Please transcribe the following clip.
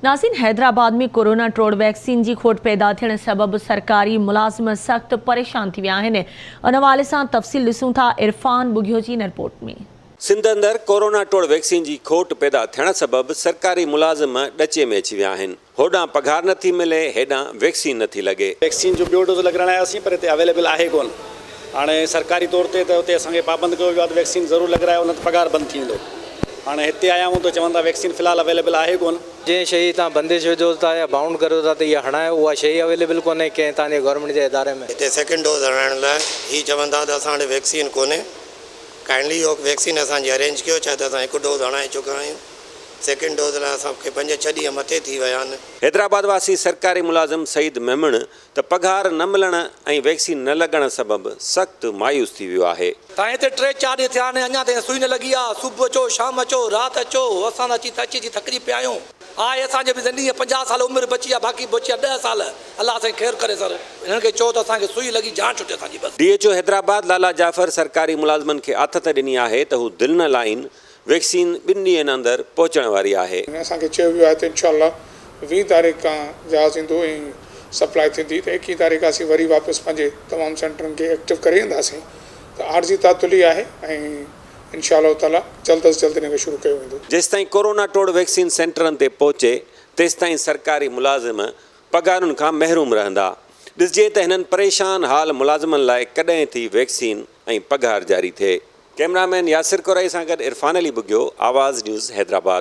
ناظرين حيدرآباد ۾ ڪورونا ٽوڙ ويڪسين جي کوٽ پيدا ٿيڻ سبب سرڪاري ملازم سخت پريشان ٿي ويا آهن ان حوالي سان تفصيل ڏسون ٿا عرفان ٻگهيو جي هن رپورٽ ۾. سنڌ اندر ڪورونا ٽوڙ ويڪسين جي کوٽ پيدا ٿيڻ سبب سرڪاري ملازم ڏچي ۾ اچي ويا آهن، هوڏانهن پگهار نٿي ملي هيڏانهن ويڪسين نٿي لڳي. ويڪسين جو ٻيو ڊوز لڳرائڻ آياسين پر هتي اويليبل آهي ڪونه، هاڻي سرڪاري طور تي ته اتي اسان کي پابند ڪيو ويو آهي ته ويڪسين ضرور لڳرايو نه ته پگهار بند ٿي ويندو. هاڻي هتي آيا آهيون ته چون ٿا ويڪسين في الحال اويليبل آهي ڪونه. جنهن شيء تان بندش وجهو ٿا يا بائونڊ ڪريو ٿا ته اها هڻايو اها شيء اويليبل ڪونهي ڪنهن تان جي گورنمينٽ جي اداري ۾. هتي سيڪنڊ ڊوز هڻائڻ لاء هي چون ٿا ته اسان وٽ ويڪسين ڪونهي ڪائنڊلي اهو ويڪسين اسان جي ارينج ڪيو ڇا ته اسان هڪ ڊوز هڻائي چڪا آهيون سيڪنڊ ڊوز لاء اسان کي پنج ڇهه ڏينهن مٿي ٿي ويا آهن. حيدرآباد واسي سرڪاري ملازم سعيد ميمڻ ته پگهار نه ملڻ ۽ ويڪسين نه لڳڻ سبب سخت مايوس ٿي ويو آهي. سائين هتي ٽي چار ڏينهن ٿيا آهن اڃا تائين سوئي نه لڳي آ صبح اچو شام اچو رات اچو اسان ته اچي اچي اچي ٿڪجي پيا آهيون آهي اسان جي به زندگي 50 سال عمر بچي آ باقي بچي آ ڏهه سال الله سائين خير ڪري سر هنن کي چئو ته اسان کي سوئي لڳي جان ڇٽي اسان جي بس. ڊي ايڇ او حيدرآباد لالا جعفر سرڪاري ملازمن کي آٿت ڏني آهي ته هو دل نه لائين ويڪسين ٻن ڏينهن اندر پهچڻ واري آهي. اسان کي چيو ويو آهي ته انشاء الله ويهه تاريخ کان جهاز ايندو ۽ سپلاء ٿيندي ته ايڪيهه تاريخ اسين وري واپس پنهنجي تمام سينٽرن کي ايڪٽو ڪري اينداسين ته عارضي تعطلي آهي ۽ انشاء الله تعاليٰ جلد از جلد ان کي شروع ڪيو ويندو. جيستائين ڪورونا ٽوڙ ويڪسين سينٽرن تي پهچي تيستائين سرڪاري ملازم پگهارن کان محروم رهندا. ڏسجي ته هنن پريشان حال ملازمن لاء ڪڏهن ٿي ويڪسين ۽ پگهار جاري ٿئي. ڪئميرا مين ياسر ڪورائي سان گڏ عرفان علي ٻگهيو، آواز نيوز حيدرآباد.